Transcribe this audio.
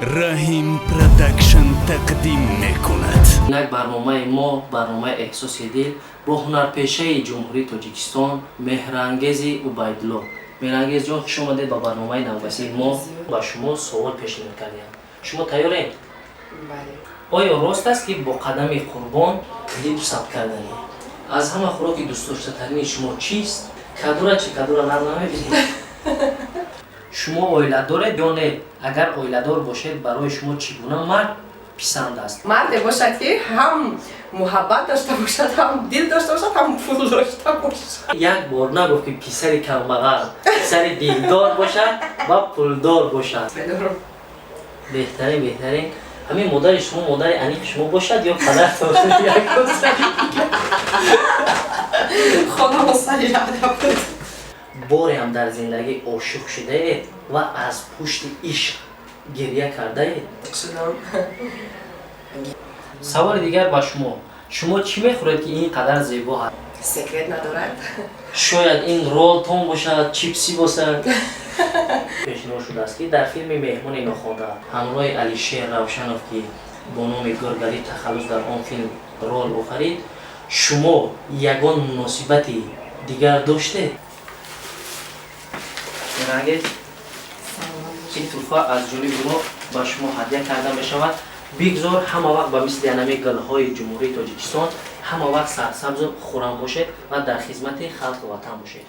Раҳим Продакшн тақдим мекунад. Инак, барномаи мо, барномаи «Эҳсоси дил» бо ҳунарпешаи Ҷумҳурии Тоҷикистон Меҳрангези Убайдулло. Меҳрангезҷон, хуш омадед ба барномаи навбасии мо. Ба шумо суол пешниҳод кардем, шумо тайёред? Бале. Оё рост аст, ки бо Қадами Қурбон клип сабт карданӣ? Аз ҳама хӯроки дӯстдоштатарини шумо чист? Кадура чи, кадура нағз намебинед? Шумо оила доред ё не? Агар оиладор бошед, барои шумо чӣ гуна мард писанд аст? Марде бошад, ки ҳам муҳаббат дошта бошад, ҳам дил дошта бошад, ҳам пул дошта бошад. Як бор нагуфт, ки писари камбағал, писари дилдор бошад ва пулдор бошад. Медорам. Беҳтарин, беҳтарин. Ҳамин модари шумо модари аниқи шумо бошад ё падаратон? Хонамо сари рада буд. Боре ҳам дар зиндагӣ ошиқ шудаед ва аз пушти ишқ гирья кардаед? Шудам. Саволи дигар ба шумо: шумо чӣ мехӯред, ки ин қадар зебо ҳаст? Секрет надорад. Шояд ин ролтон бошад, чипси бошад. Пешниҳод шудааст, ки дар филми «Меҳмони нохонда» ҳамроҳи Алишер Равшанов, ки бо номи Гургалӣ тахаллус дар он филм рол офарид, шумо ягон муносибати дигар доштед? Меҳрангез, ин тӯҳфа аз ҷониби мо ба шумо ҳадя карда мешавад. Бигзор ҳама вақт ба мисли анами гулҳои Ҷумҳурии Тоҷикистон ҳама вақт сарсабзу хуррам бошед ва дар хизмати халқу ватан бошед.